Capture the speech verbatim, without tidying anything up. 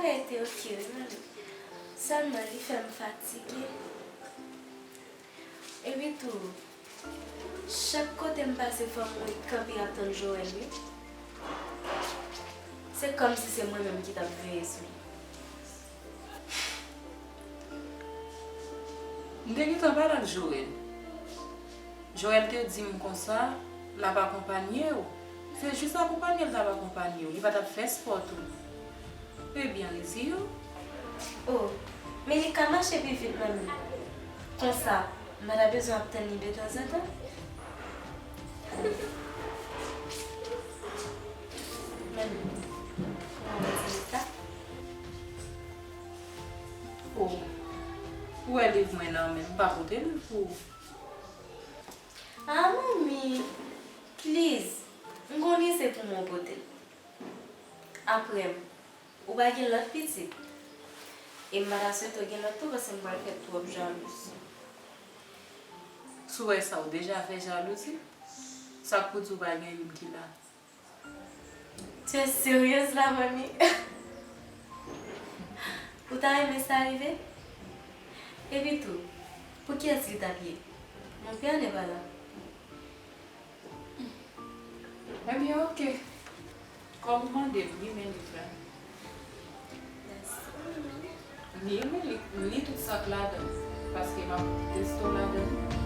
Bagay te oke wi, manmi. Sèlman li fè m fatige. Epi tou, chak kote m pase, fò m ret kanpe ap tann Joël, wi. Se kòmsi se mwen menm ki t ap veye sou li. M te gentan pale ak Joël. Joël te di m konsa, l ap akonpanye w. Se jis akonpanye l t ap akonpanye w. Li pa t ap fè spò tou. Ebyen, l di w. Oh, men li ka mache pi vit, manmi. Konsa, m pa ta bezwen ap tann li detanzantan. Manmi, ou wè ti leta? Oh, ou wè liv mwen nan men, m pa pote liv pou ou. Ah, manmi, please, m konnen se pou mwen w pote l. Apre m, ou pa gen lòt pitit. E m pa ta swete w gen lòt tou, paske m pral fè twòp jalouz. Si w wè sa, ou deja fè jalouzi. Sa k pou di w pa gen youn ki la? Tu es sérieuse la, manmi? Ou ta renmen sa rive? Epi tou, pou kiyès li t ap ye? Mon père n'est pas là. Ebyen, oke. Kòm ou mande m, li men liv la. Mèsi. Li, li, li, li tout sa k ladan l, paske m ap teste w ladan l.